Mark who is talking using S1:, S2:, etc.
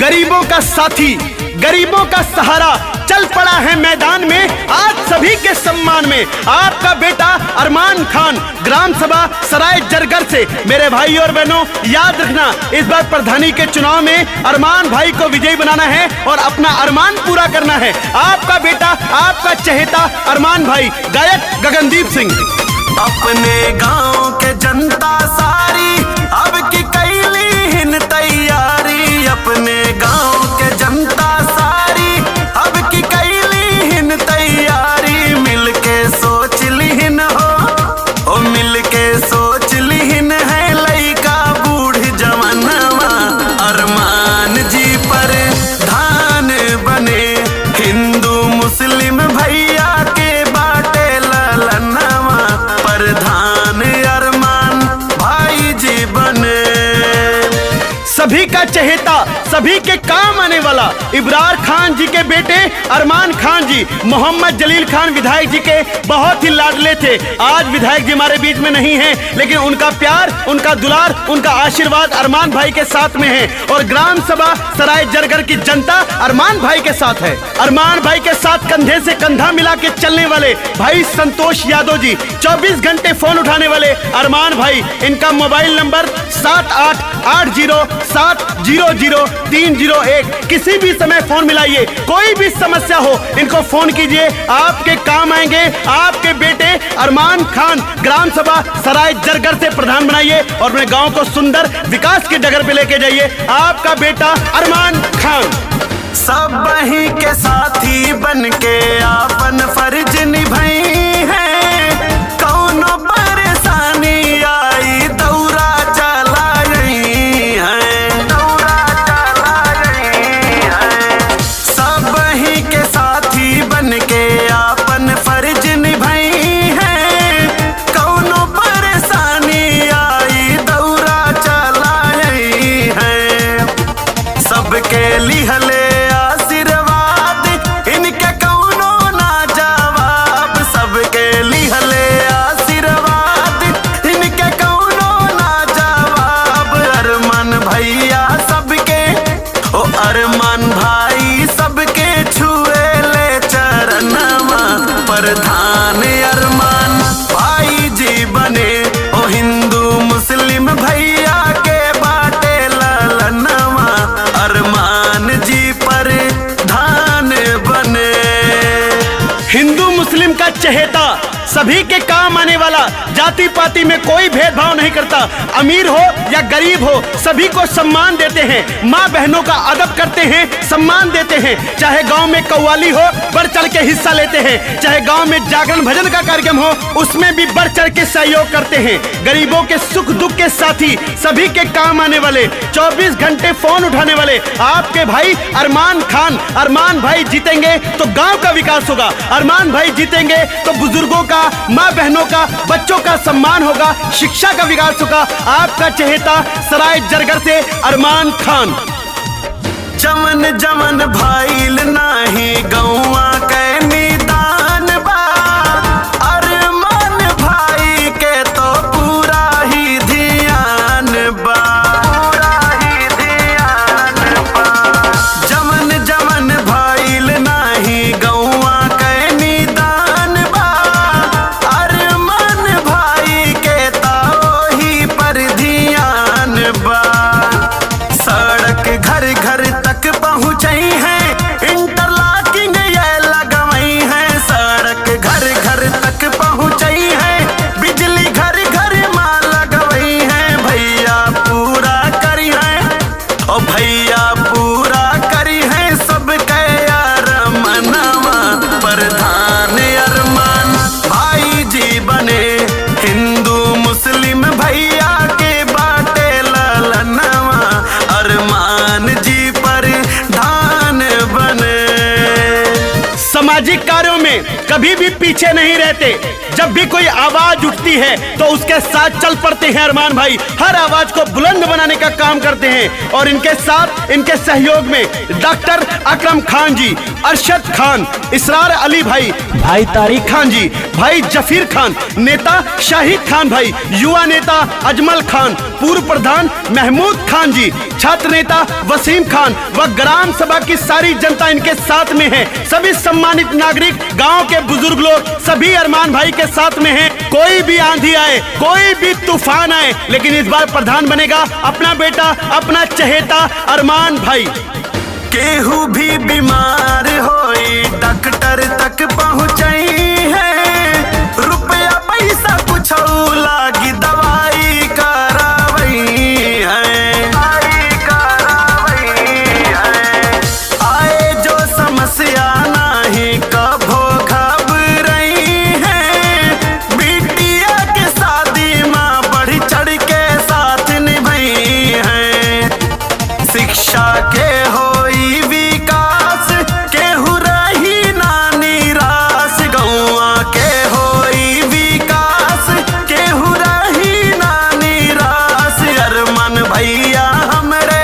S1: गरीबों का साथी, गरीबों का सहारा चल पड़ा है मैदान में आज सभी के सम्मान में। आपका बेटा अरमान खान, ग्राम सभा सराय जरगर से। मेरे भाई और बहनों, याद रखना, इस बार प्रधानी के चुनाव में अरमान भाई को विजयी बनाना है और अपना अरमान पूरा करना है। आपका बेटा, आपका चहेता अरमान भाई, गायक गगनदीप सिंह।
S2: अपने गांव के जनता सारी अब की कैली हिन तैयारी। अपने गांव के जनता सारी अब की कैली हिन तैयारी। मिलके सोच लिहिन हो, ओ मिलके सोच लिहिन है लइका बूढ़ जवानवा। अरमान जी पर धान बने, हिंदू मुस्लिम भैया के बाटे ललनवा। प्रधान अरमान भाई जी बने।
S1: सभी का चहेता, सभी के काम आने वाला इब्रार खान जी के बेटे अरमान खान जी मोहम्मद जलील खान विधायक जी के बहुत ही लाडले थे। आज विधायक जी हमारे बीच में नहीं हैं, लेकिन उनका प्यार, उनका दुलार, उनका आशीर्वाद अरमान भाई के साथ में है और ग्राम सभा सराय जरगर की जनता अरमान भाई के साथ है। अरमान भाई के साथ कंधे से कंधा मिला के चलने वाले भाई संतोष यादव जी, 24 घंटे फोन उठाने वाले अरमान भाई, इनका मोबाइल नंबर 7880700301। किसी भी समय फोन मिलाइए, कोई भी समस्या हो इनको फोन कीजिए, आपके काम आएंगे। आपके बेटे अरमान खान ग्राम सभा सराय जरगर से प्रधान बनाइए और अपने गांव को सुंदर विकास की डगर पे लेके जाइए। आपका बेटा अरमान खान।
S2: सब ही के साथी बन के आपन फर्ज निभाई है। कौनो परेशानी आई दौरा चलाई है, दौरा चलाई है। सब ही के साथी बन के आपन फर्ज निभाई है। कौनो परेशानी आई दौरा चलाई है। सबके लिहले आशीर्वाद इनके कौनो ना जवाब। सबके लिहले आशीर्वाद इनके कौनो ना जवाब। अरमान भैया सबके, ओ अरमान भाई सबके छुए ले चरणवा। प्रधान अरमान भाई जी बने, ओ हिंदू मुस्लिम भैया के बाटे ललनवा। अरमान जी पर धान बने।
S1: हिंदू मुस्लिम का चहेता, सभी के काम आने वाला, जाति पाति में कोई भेदभाव नहीं करता, अमीर हो या गरीब हो सभी को सम्मान देते हैं, माँ बहनों का अदब करते हैं, सम्मान देते हैं। चाहे गांव में कव्वाली हो बढ़ चढ़ के हिस्सा लेते हैं, चाहे गांव में जागरण भजन का कार्यक्रम हो उसमें भी बढ़ चढ़ के सहयोग करते हैं। गरीबों के सुख दुख के साथी, सभी के काम आने वाले, 24 घंटे फोन उठाने वाले आपके भाई अरमान खान। अरमान भाई जीतेंगे तो गांव का विकास होगा, अरमान भाई जीतेंगे तो बुजुर्गों का, माँ बहनों का, बच्चों का सम्मान होगा, शिक्षा का विकास होगा। आपका चहेता सराय जरगर से अरमान खान।
S2: जमन जमन भाईल नाही गौआ के निदान बा। अरमान भाई के तो पूरा ही ध्यान बा, पूरा ही ध्यान बा। जमन जमन भाईल नाही गौआ के निदान बा। अरमान भाई के तो ही पर ध्यान बा। सड़क घर घर तक पहुंचई है, इंटरलॉकिंग ये लगवई है। सड़क घर घर तक पहुंचई है, बिजली घर घर माँ लगवई है। भैया पूरा करी है, ओ भैया पूरा करी है सबके अरमानवा। प्रधान अरमान भाई जी बने, हिंदू मुस्लिम भैया के बाटे ललनवा। अरमान जी पर धान बने।
S1: सामाजिक कार्यों में कभी भी पीछे नहीं रहते, जब भी कोई आवाज उठती है तो उसके साथ चल पड़ते हैं अरमान भाई। हर आवाज को बुलंद बनाने का काम करते हैं और इनके साथ, इनके सहयोग में डॉक्टर अकरम खान जी, अरशद खान, इसरार अली भाई, भाई तारिक खान जी, भाई जफीर खान, नेता शाहिद खान भाई, युवा नेता अजमल खान, पूर्व प्रधान महमूद खान जी, छात्र नेता वसीम खान व ग्राम सभा की सारी जनता इनके साथ में है। सभी सम्मानित नागरिक, गांव के बुजुर्ग लोग सभी अरमान भाई के साथ में हैं। कोई भी आंधी आए, कोई भी तूफान आए, लेकिन इस बार प्रधान बनेगा अपना बेटा, अपना चहेता अरमान भाई।
S2: केहू भी बीमार होई डॉक्टर तक पहुँचई है, रुपया पैसा कुछ लागी दवाई करावई है, दवाई करावई है। आए जो समस्या नाही कभो घबरई है, बिटिया के शादी माँ बढ़ चढ़ के साथ निभई है। शिक्षा के होई विकास, केहू रही ना निराश, गौआ के होई विकास, केहू रही ना निराश। अरमान भैया हमरे